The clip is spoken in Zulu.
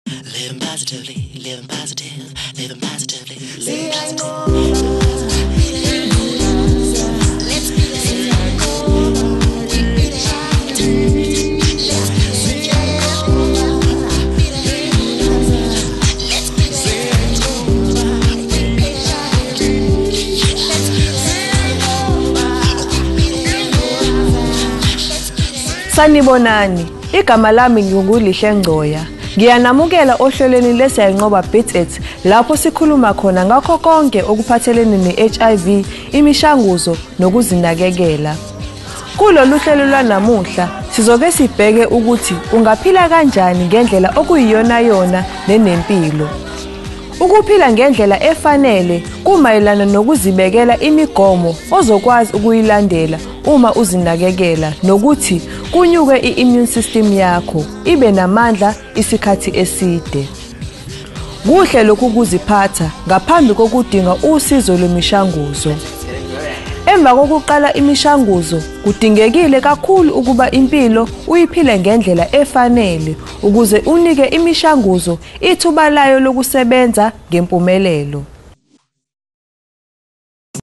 Living positively, living positive, living positively, living positive. Sanibonani, igama lami nginguLihle Ngcoya. Ngiyanamukela ohlelweni leSiyayinqoba Beat It lapho sikhuluma khona ngakho konke okuphathelene ne-HIV, imishanguzo nokuzinakekela. Kulolu hlelo lwanamuhla sizoke sibheke ukuthi ungaphila kanjani ngendlela okuyiyona yona nenempilo. Ukuphila ngendlela efanele kumayelana nokuzibekela imigomo ozokwazi ukuyilandela uma uzinakekela nokuthi kunyuke i-immune system yakho ibe namandla isikhathi eside. Kuhle lokhu kuziphatha ngaphambi kokudinga usizo lwemishanguzo. Emva kokuqala imishanguzo kudingekile kakhulu ukuba impilo uyiphile ngendlela efanele ukuze unike imishanguzo ithuba layo lokusebenza ngempumelelo.